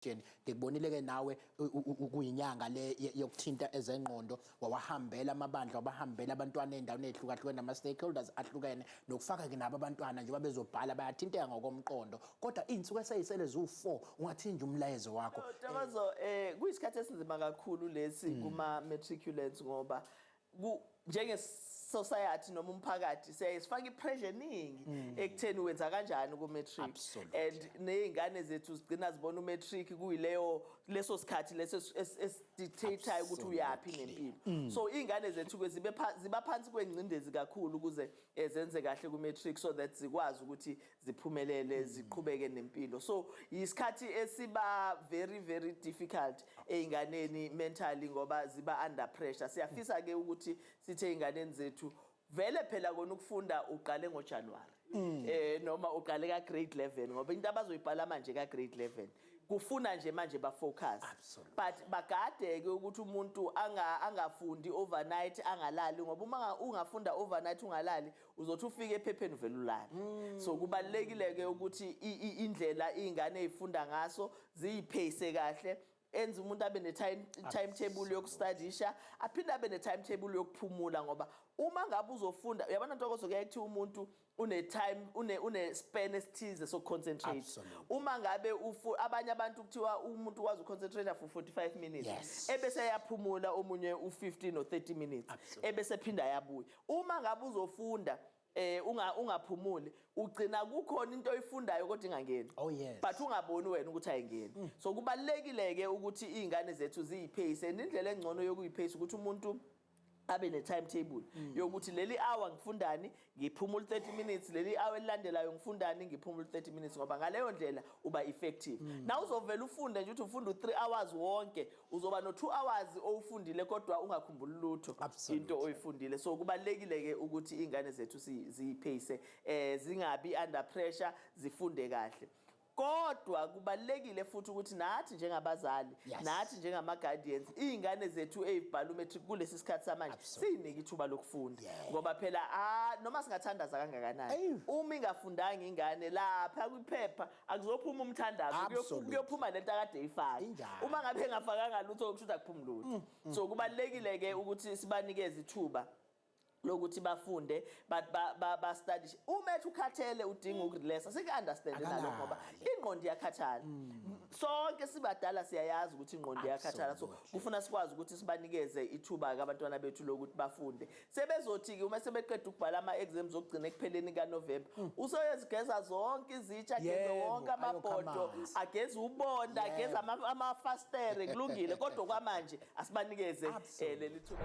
Jeni, ngikubonile ke nawe kuyinyanga le yokuthinta ezengqondo, wawahambela amabandla, wabahambela abantwana ey'ndaweni ey'hlukahlukene nama-stakeholders ahlukene, nokufaka ke nabo abantwana njengoba bezobhala bayathinteka ngokomqondo, kodwa iy'nsuku esey'sele ziwu-4, ungathini nje umlayezo wakho? Ntokozo, kuyisikhathi esinzima kakhulu lesi kuma-matriculants, ngoba njenge society noma umphakathi siyaye sifake i-pressure eningi ekutheni wenza kanjani ku-matric. And ney'ngane zethu zigcina zibona u-matric kuyileyo leso sikhathi leso esi-dictate-ayo ukuthi uyaphi nempilo. So iy'ngane zethu-ke ziba phansi kwengcindezi kakhulu ukuze zenze kahle ku-matric so that zikwazi ukuthi ziphumelele, ziqhubeke nempilo. So isikhathi esiba very very difficult ey'nganeni mentally, ngoba ziba under pressure. Siyafisa ke ukuthi sithe ey'nganeni zethu, vele phela kona ukufunda uqale ngoJanuary noma uqale ka grade 11, ngoba into abazoyibhala manje ka grade 11 kufuna nje manje ba focus. But bagade ke ukuthi umuntu angafundi overnight, angalali, ngoba uma ungafunda overnight ungalali, uzothi ufike ephepheni uvela ulale. So kubalekile ke ukuthi indlela izingane ezifunda ngaso ziyipace kahle, enza umuntu abe ne timetable yokustadisha, aphinde abe ne timetable yokuphumula, ngoba uma ngabe uzofunda, uyabona Ntokozo, kuyaye kuthiwa umuntu une time une span esithize sokuconcentrate. Uma ngabe abanye abantu kuthiwa umuntu ukwazi uconcentrate for 45 minutes, ebese yaphumula omunye u15 or 30 minutes, ebese phinda yabuya. Uma ngabe uzofunda ungaphumuli, ugcina kukhona into oyifundayo kodwa ingangeni. But ungaboni wena ukuthi ayingeni. So kubalekile ke ukuthi izingane zethu ziyipace, and indlela engcono yokuyipace ukuthi umuntu abe ne-timetable yokuthi leli hour ngifundani, ngiphumula 30 minutes, leli hour elilandelayo ngifundani, ngiphumula 30 minutes, ngoba ngaleyo ndlela uba effective. Na uzovela ufunde nje, uthi ufunda u3 hours wonke, uzoba no 2 hours owufundile kodwa ungakhumbuli lutho into oyifundile. So kubalekile ke ukuthi ingane zethu ziyipace, zingabi under pressure, zifunde kahle. Kodwa kubalekile futhi ukuthi nathi njengabazali, nathi njengama-guardians, iy'ngane zethu ey'bhala umatric kulesi sikhathi samanje, siyinike ithuba lokufunda, ngoba phela noma singathandaza kangakanani, uma ingafundanga ingane, lapha kwiphepha akuzophuma umthandazo, kuyophuma lento akade eyifaka. Uma ngabe engafakanga lutho, kusho ukuthi akuphumi lutho. So kubalulekile ke ukuthi sibanikeze ithuba lokuthi bafunde, ba study. Uma ethi ukhathele, udinga ukurelaxa, sike-understand nalokho, ngoba Akalali. ingqondo iyakhathala. Sonke sibadala siyayazi ukuthi ingqondo iyakhathala. So kufuna sikwazi ukuthi sibanikeze ithuba-ke abantwana bethu lokuthi bafunde. Sebezothi-ke uma sebeqeda ukubhala ama-exams okugcina ekupheleni kaNovemba, usoyezigeza zonke izitsha, ageze wonke ayokha amabhodo, amanzi. Ageze ubonda, ageze amafastere, kulungile. Kodwa kwamanje asibanikeze leli thuba.